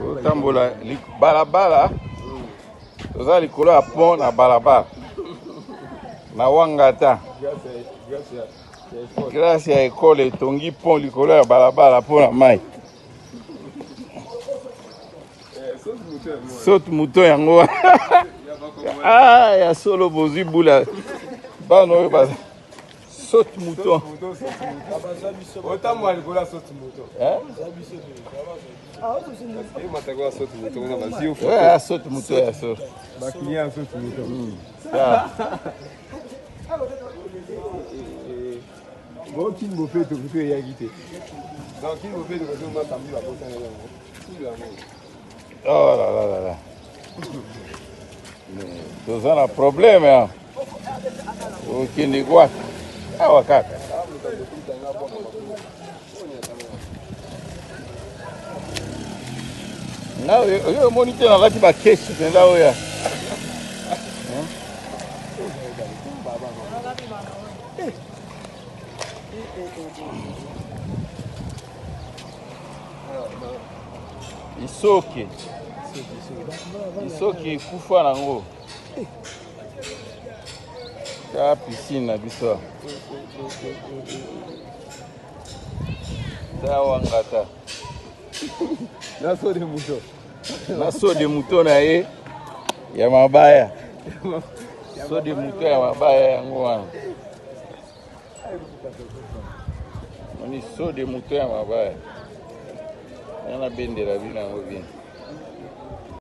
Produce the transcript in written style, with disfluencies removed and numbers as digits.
Totambola balabala, toza likolo ya pont na balabala na Wangata. Grâce ya ekole etongi pont likolo ya balabala mpo na mai. Saute mouton yango ah, ya solo bozwi bula bana oyo baza saute mouton. Otambola likolo ya saute mouton. Ouais, saute mouton ya solo. Ba client saute mouton. Bon, kin bopeto kutu eyaki te. Donc kin bopeto kutu makambo babosana yango. Oh là là là là. Toza na problème hein. Okende wapi? Awa kaka. Nga oyo omoni te nalati bakesi mpenza oyo. Isoke isoke ekufa nango ta piscine na biso ta wangata na saut de mouton na saut de mouton na ye ya mabaya saut de mouton ya mabaya yango wana moni saut de mouton ya mabaya nga nabendela bino yango bien.